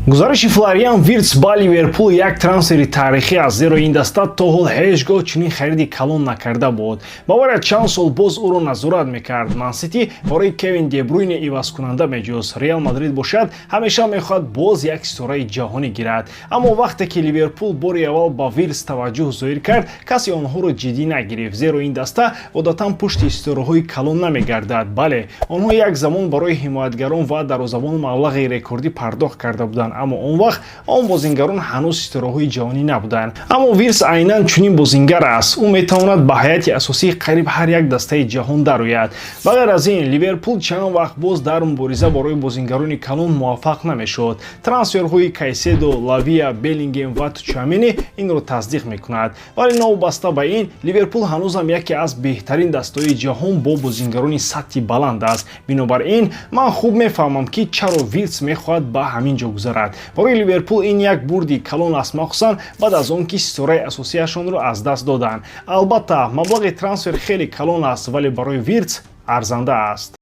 Гузариши Флориан Виртс ба Ливерпул як трансфери таърихӣ аст, зеро ин даста то ҳол ҳеҷ гоҳ чунин хариди калон накарда буд. Бавария чанд сол боз ӯро назорат мекард. Мансити барои Кевин Дебруйне ивазкунанда меҷӯст. Реал Мадрид бошад, ҳамеша мехоҳад боз як ситораи ҷаҳонӣ гирад. Аммо вақте ки Ливерпул бори аввал ба Виртс таваҷҷӯҳ зоҳир кард, касе онҳоро ҷиддӣ нагирифт, зеро ин даста одатан пушти ситораҳои калон намегардад. Бале, онҳо як замон барои ҳимоятгарон ва дарвозабон маблағи рекордӣ пардохт карда буданд, аммо он вақт он бозингарон ҳанӯз ситораҳои ҷаҳонӣ набуданд. Аммо Виртс айнан чунин бозингар аст. Ӯ метавонад ба ҳайати асосии қариб ҳар як дастаи ҷаҳон дарояд. Ба ғайр аз ин, Ливерпул чанд вақт боз дар мубориза барои бозингарони калон муваффақ намешуд. Трансферҳои Кайседо, Лавия, Беллингем ва Чуамени инро тасдиқ мекунад. Вале новобаста ба ин, Ливерпул ҳанӯзам яке аз беҳтарин дастаҳои ҷаҳон бо бозингарони сатҳи баланд аст. Бинобар ин ман хуб мефаҳмам, ки чаро Виртс мехоҳад ба ҳамин ҷо гузарад. Барои Ливерпул ин як бурди калон аст, махсусан баъд аз он ки ситораи асосияшонро аз даст доданд. Албатта, маблағи трансфер хеле калон аст, вале барои Виртс арзанда аст.